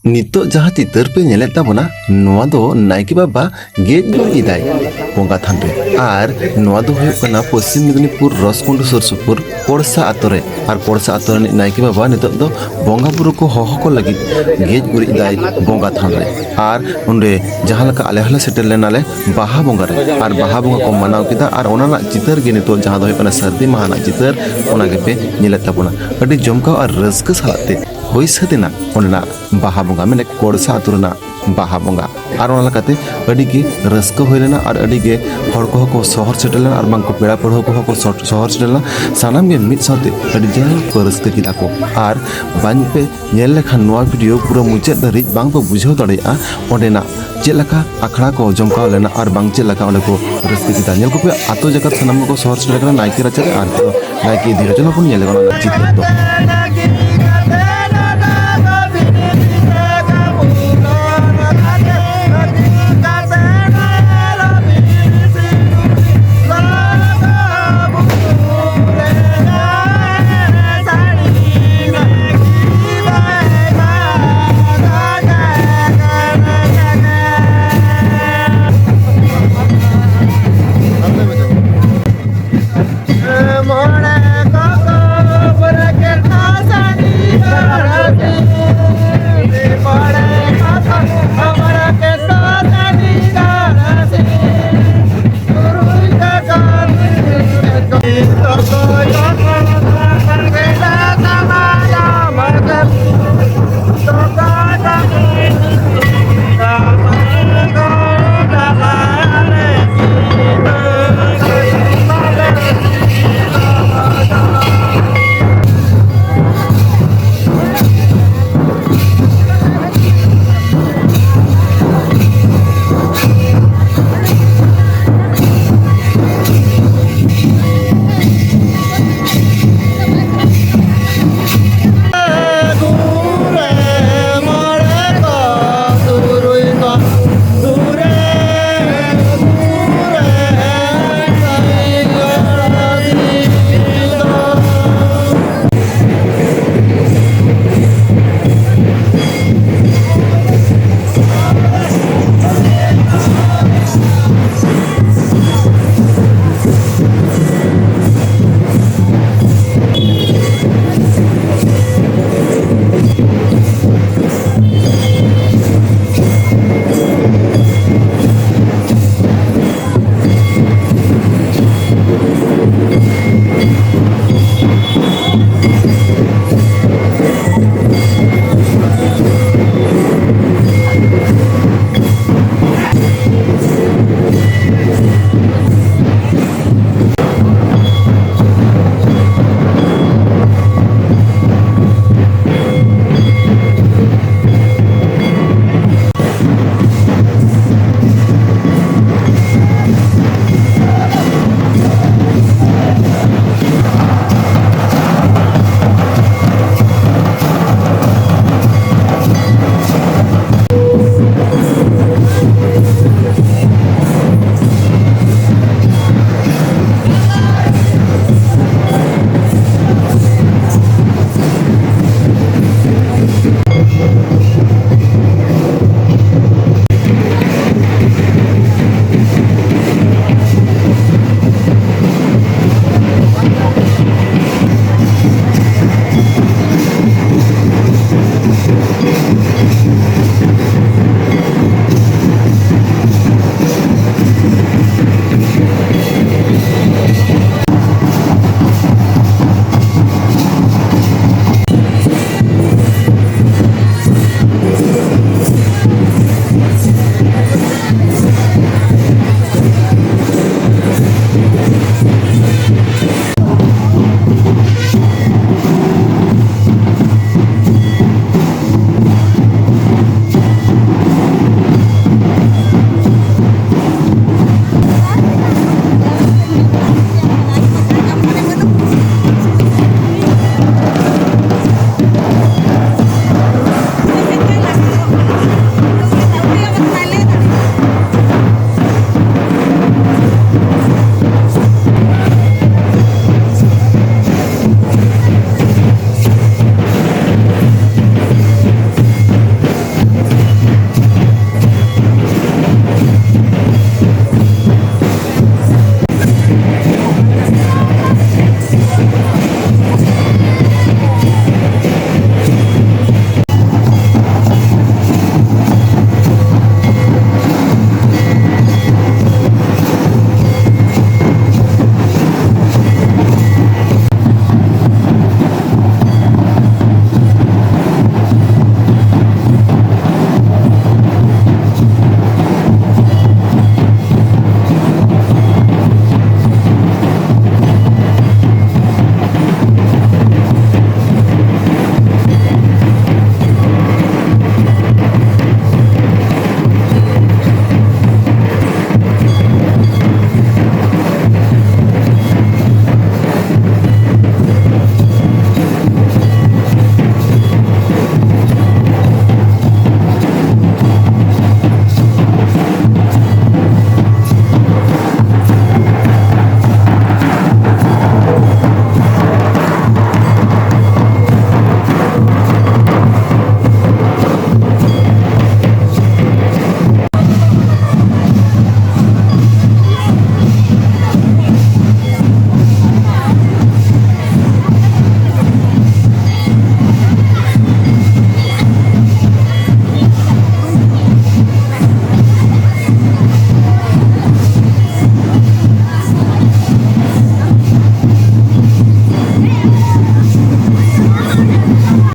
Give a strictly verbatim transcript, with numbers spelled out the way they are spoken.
ᱱᱤᱛᱚᱜ ᱡᱟᱦᱟᱸ ᱪᱤᱛᱟᱹᱨ ᱯᱮ ᱧᱮᱞᱮᱫ ᱛᱟᱵᱚᱱᱟ, ᱱᱚᱣᱟ ᱫᱚ ᱱᱟᱭᱠᱮ ᱵᱟᱵᱟ ᱜᱮᱡ ᱜᱩᱨᱤᱡ ᱮᱫᱟᱭ ᱵᱚᱸᱜᱟ ᱛᱷᱟᱱ ᱨᱮ᱾ ᱟᱨ ᱱᱚᱣᱟ ᱫᱚ ᱦᱩᱭᱩᱜ ᱠᱟᱱᱟ ᱯᱚᱥᱪᱤᱢ ᱢᱮᱫᱽᱱᱤᱯᱩᱨ ᱨᱚᱥᱠᱩᱱᱰ ᱥᱩᱨ ᱥᱩᱯᱩᱨ ᱯᱚᱲᱥᱟ ᱟᱛᱳ ᱨᱮ᱾ ᱟᱨ ᱯᱚᱲᱥᱟ ᱟᱛᱳ ᱨᱤᱱᱤᱡ ᱱᱟᱭᱠᱮ ᱵᱟᱵᱟ ᱱᱤᱛᱚᱜ ᱫᱚ ᱵᱚᱸᱜᱟ ᱵᱩᱨᱩ ᱠᱚ ᱦᱚᱦᱚ ᱠᱚ ᱞᱟᱹᱜᱤᱫ ᱜᱮᱡ ᱜᱩᱨᱤᱡ ᱮᱫᱟᱭ ᱵᱚᱸᱜᱟ ᱛᱷᱟᱱ ᱨᱮ᱾ ᱟᱨ ᱚᱸᱰᱮ ᱡᱟᱦᱟᱸ ᱞᱮᱠᱟ ᱟᱞᱮ ᱦᱚᱸᱞᱮ ᱥᱮᱴᱮᱨ ᱞᱮᱱᱟᱞᱮ ᱵᱟᱦᱟ ᱵᱚᱸᱜᱟ ᱨᱮ, ᱟᱨ ᱵᱟᱦᱟ ᱵᱚᱸᱜᱟ ᱠᱚ ᱢᱟᱱᱟᱣ ᱠᱮᱫᱟ᱾ ᱟᱨ ᱚᱱᱟ ᱨᱮᱱᱟᱜ ᱪᱤᱛᱟᱹᱨ ᱜᱮ ᱱᱤᱛᱚᱜ ᱡᱟᱦᱟᱸ ᱫᱚ ᱦᱩᱭᱩᱜ ᱠᱟᱱᱟ ᱥᱟᱹᱨᱫᱤ ᱢᱟᱦᱟ ᱨᱮᱱᱟᱜ ᱪᱤᱛᱟᱹᱨ, ᱚᱱᱟ ᱜᱮᱯᱮ ᱧᱮᱞᱮᱫ ᱛᱟᱵᱚᱱᱟ᱾ ᱟᱹᱰᱤ ᱡᱚᱢᱠᱟᱣ ᱟᱨ ᱨᱟᱹᱥᱠᱟᱹ ᱥᱟᱞᱟᱜ ᱛᱮ ᱦᱩᱭ ᱥᱟᱹᱛ ᱮᱱᱟ ᱚᱸᱰᱮᱱᱟᱜ ᱵᱟᱦᱟ ᱵᱚᱸᱜᱟ, ᱢᱮᱱᱮ ᱠᱚᱲᱥᱟ ᱟᱹᱛᱩ ᱨᱮᱱᱟᱜ ᱵᱟᱦᱟ ᱵᱚᱸᱜᱟ᱾ ᱟᱨ ᱚᱱᱟ ᱞᱮᱠᱟᱛᱮ ᱟᱹᱰᱤ ᱜᱮ ᱨᱟᱹᱥᱠᱟᱹ ᱦᱩᱭ ᱞᱮᱱᱟ, ᱟᱨ ᱟᱹᱰᱤ ᱜᱮ ᱦᱚᱲ ᱠᱚᱦᱚᱸ ᱠᱚ ᱥᱚᱦᱚᱨ ᱥᱮᱴᱮᱨ ᱞᱮᱱᱟ, ᱟᱨ ᱵᱟᱝ ᱠᱚ ᱯᱮᱲᱟ ᱯᱟᱹᱲᱦᱟᱹ ᱠᱚᱦᱚᱸ ᱠᱚ ᱥᱚᱦᱚᱨ ᱥᱮᱴᱮᱨ ᱞᱮᱱᱟ᱾ ᱥᱟᱱᱟᱢ ᱜᱮ ᱢᱤᱫ ᱥᱟᱶᱛᱮ ᱟᱹᱰᱤ ᱡᱳᱨ ᱠᱚ ᱨᱟᱹᱥᱠᱟᱹ ᱠᱮᱫᱟ ᱠᱚ᱾ ᱟᱨ ᱵᱟᱝ ᱯᱮ ᱧᱮᱞ ᱞᱮᱠᱷᱟᱱ ᱱᱚᱣᱟ ᱵᱷᱤᱰᱤᱭᱳ ᱯᱩᱨᱟᱹ ᱢᱩᱪᱟᱹᱫ ᱫᱷᱟᱹᱨᱤᱡ ᱵᱟᱝ ᱯᱮ ᱵᱩᱡᱷᱟᱹᱣ ᱫᱟᱲᱮᱭᱟᱜᱼᱟ ᱚᱸᱰᱮᱱᱟᱜ ᱪᱮᱫ ᱞᱮᱠᱟ ᱟᱠᱷᱲᱟ ᱠᱚ ᱡᱚᱢᱠᱟᱣ ᱞᱮᱱᱟ, ᱟᱨ ᱵᱟᱝ ᱪᱮᱫ ᱞᱮᱠᱟ ᱚᱸᱰᱮ ᱠᱚ ᱨᱟᱹᱥᱠᱟᱹ ᱠᱮᱫᱟ᱾ ᱧᱮᱞ ᱠᱚᱯᱮ, ᱟᱛᱳ ᱡᱟᱠᱟᱛ ᱥᱟᱱᱟᱢ ᱠᱚᱠᱚ ᱥᱚᱦᱚᱨ ᱥᱮᱴᱮᱨ ᱠᱟᱱᱟ ᱱᱟᱭᱠᱮ ᱨᱟᱪᱟᱨᱮ, ᱟᱨ ᱱᱟᱭᱠᱮ ᱤᱫᱤ ᱦᱚᱪᱚ ᱵᱚᱱ ᱧᱮᱞ ᱠᱟᱱᱟ ᱚᱱᱟ ᱪᱤᱛᱟᱹᱨ ᱫᱚ᱾